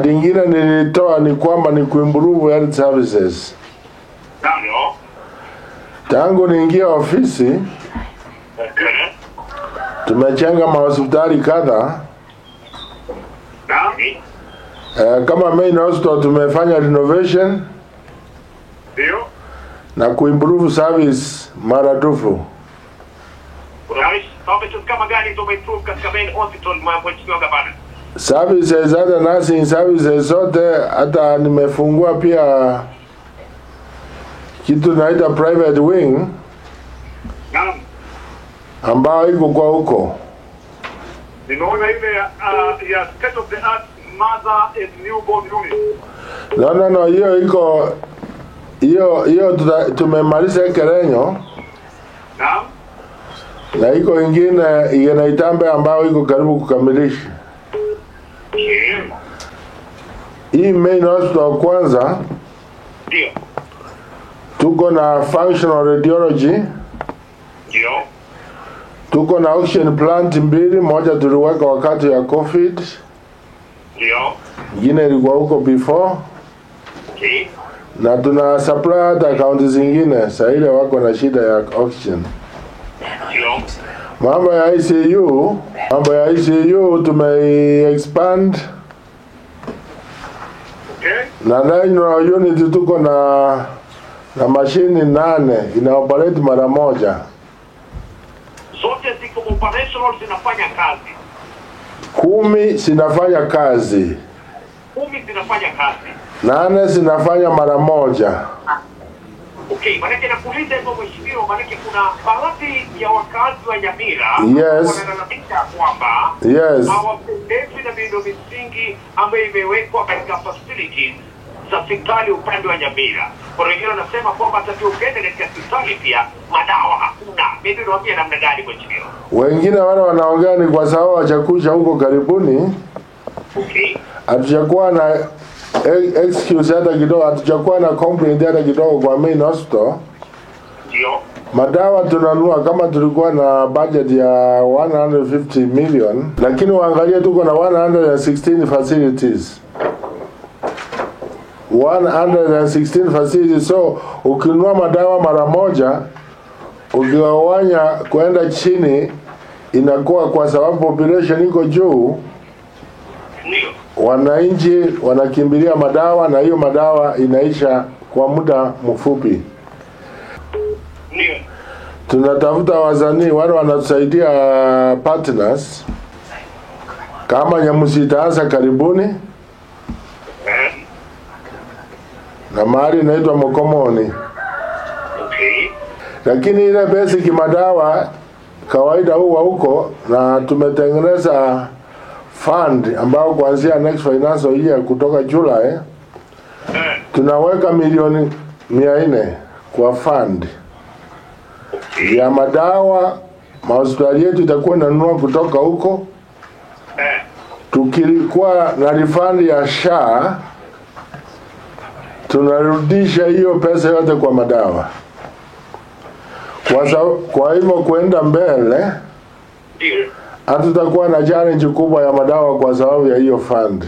Ingine nilitoa ni kwamba ni kuimprove health services. Ndio. Tangu niingia ofisi tumejenga mahospitali kadhaa. Naam. Kama main hospital tumefanya renovation Ndio. na kuimprove service maradufu. Services kama gani tumeimprove katika main hospital, mheshimiwa gavana? Services hata nursing services zote, hata nimefungua pia kitu naita private wing Naam. ambayo iko kwa huko. Nimeona ile ya state of the art mother and newborn unit. No, no, no, hiyo iko hiyo tumemaliza Kerenyo Naam. na iko ingine Igenaitambe ambayo iko karibu kukamilisha. Ndio. Hii main hospital kwanza Ndio. tuko na functional radiology, Ndio. tuko na oxygen plant mbili, moja tuliweka wakati ya COVID, Ndio. ingine ilikuwa huko before, Okay. na tuna supply hata kaunti zingine saa ile wako na shida ya oxygen. Ndio. Mambo ya ICU tume expand Okay. na national unit tuko na mashini 8 ina operate mara moja. Zote ziko operational, zinafanya kazi. 10 zinafanya kazi, 10 zinafanya kazi. 8 zinafanya mara moja. Okay, maanake nakuuliza hivyo mheshimiwa, maanake kuna baadhi ya wakazi wa Nyamira wanalalamika kwamba hawapendezwi na miundo misingi ambayo imewekwa katika facilities za serikali upande wa Nyamira. Kuna wengine wanasema kwamba hata pia ukienda katika hospitali pia madawa hakuna. Mimi naambia namna gani mheshimiwa? Wengine wale wanaongea ni kwa sababu hawajakuja huko karibuni. Okay. Hatujakuwa na excuse hata kidogo, hatujakuwa na complaint hata kidogo kwa main hospital. Ndio. Madawa tunanunua kama tulikuwa na budget ya 150 million, lakini waangalie tuko na 116 facilities. 116 facilities, so ukinunua madawa mara moja ukigawanya kwenda chini inakuwa, kwa sababu population iko juu, Ndio. wananchi wanakimbilia madawa na hiyo madawa inaisha kwa muda mfupi. Ndio. Tunatafuta wazanii wale wanatusaidia partners, kama Nyamusi itaanza karibuni na mahali inaitwa Mokomoni. Okay. Lakini ile basic madawa kawaida huwa huko, na tumetengeneza fund ambao kuanzia next financial year kutoka July tunaweka milioni 400 kwa fund ya madawa. Mahospitali yetu itakuwa inanunua kutoka huko. Tukilikuwa na refund ya SHA tunarudisha hiyo pesa yote kwa madawa. Kwa hivyo kwenda mbele Ndio. hatutakuwa na challenge kubwa ya madawa kwa sababu ya hiyo fund.